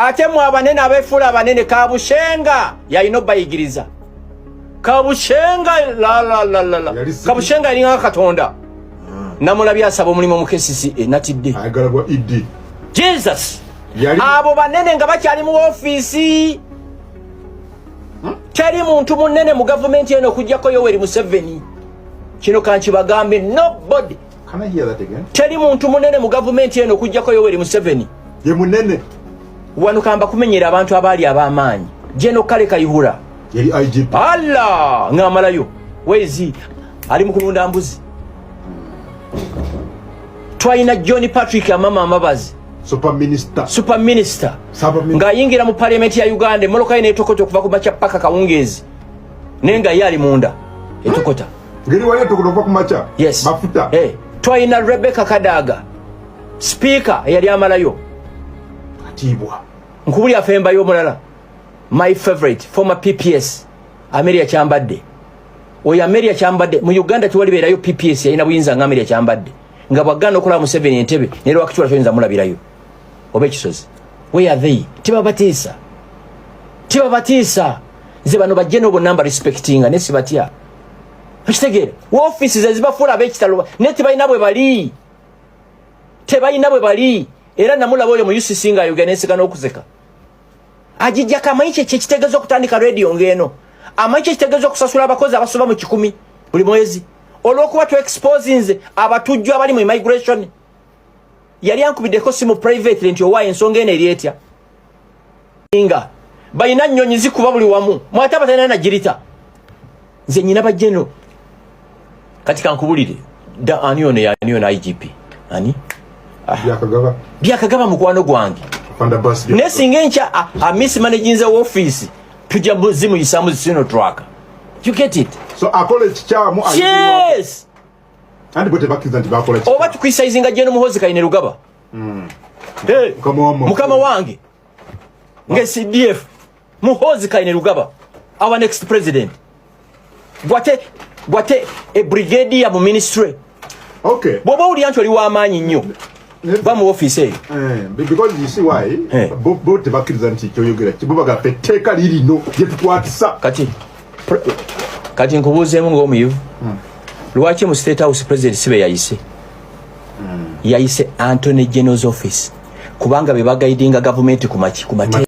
Ate mwe abanene abefuula abanene, Kabushenga yalina obayigiriza. Kabushenga lalalala, Kabushenga yalinga Katonda. Namulabye asaba omulimu mu KCCA, natidde. Ayagala gwa ED. Jesus! Abo banene nga bakyali mu ofiisi. Teri muntu munene mu gavumenti eno okuggyako Yoweri Museveni. Kino kankibagambe, nobody. Can I hear that again? Teri muntu munene mu gavumenti eno okuggyako Yoweri Museveni. Ye munene. Wano kamba kumenyera abantu abaali ab'amaanyi. General Kale Kayihura yali IGP. Allah, ng'amalayo wezi ali mu kulunda mbuzi. Twalina John Patrick Amama Mbabazi. Super minister. Super minister. Super minister. Ng'ayingira mu parliament ya Uganda, emmotoka ye n'etokota okuva ku makya paka kawungeezi, naye nga ye ali munda etokota. Ngeri wali etokota okuva ku makya. Yes. Mafuta. Hey. Twalina Rebecca Kadaga, speaker eyali amalayo. Atiibwa. Nkubuli afembayo omulala, my favorite former PPS, Amelia Kyambadde. Oyo Amelia Kyambadde, mu Uganda tewalibeerayo PPS yalina buyinza nga Amelia Kyambadde, nga bwaggaana okulaba Museveni entebe naye lwakitula toyinza mulabirayo oba ekisozi. Where are they? Tebabatiisa, tebabatiisa. Nze bano bajje n'obonna mba respectinga, naye sibatya. Okitegeera? Woofiisi ze zibafuula ab'ekitalo, naye tebalina bwe bali, tebalina bwe bali. Era namulaba oyo mu UCC ng'ayogera nenseka n'okuseka. Agijjako amanyi kye kyekitegeeza okutandika rediyo ng'eno, amanyi kyekitegeeza okusasula abakozi abasoba mu 100 buli mwezi, olw'okuba tu exposinze abatujju abali mu immigration. Yali ankubiddeko simu privately nti, "Owaayo, ensonga eno eri etya?" Nga balina nnyonyi zikuba buli wamu, mwate abatalina nagirita. Nze nyina bajjeno. Kati kankubulire da, ani ono? Yani ono IGP ani? Byakagaba. Byakagaba mukwano gwange. Afande Bas. Naye singa enkya a mismanaginze office, tujja zimuyisamu Sinotruk. You get it? So akola ekikyamu. Yes. Anti bwe tebakkiriza nti bakola. Oba tukwisayizinga General Muhozi Kainerugaba. Hey, Mukama wammwe. Mukama wange nge CDF Muhozi Kainerugaba, our next president, gwate gwate e brigadier mu ministry. Bw'oba owulira nti oli w'amaanyi nnyo, va mu ofiisi eyo. Eh, because you see why bo tebakkiriza nti kyoyogera kibubaga ffe etteeka lirino lyetukwatisa. Kati nkubuuzeemu ng'omuyivu, lwaki mu State House president si be yayise? Yayise Attorney General's office, kubanga be baguidinga gavumenti ku maki, ku mateeka.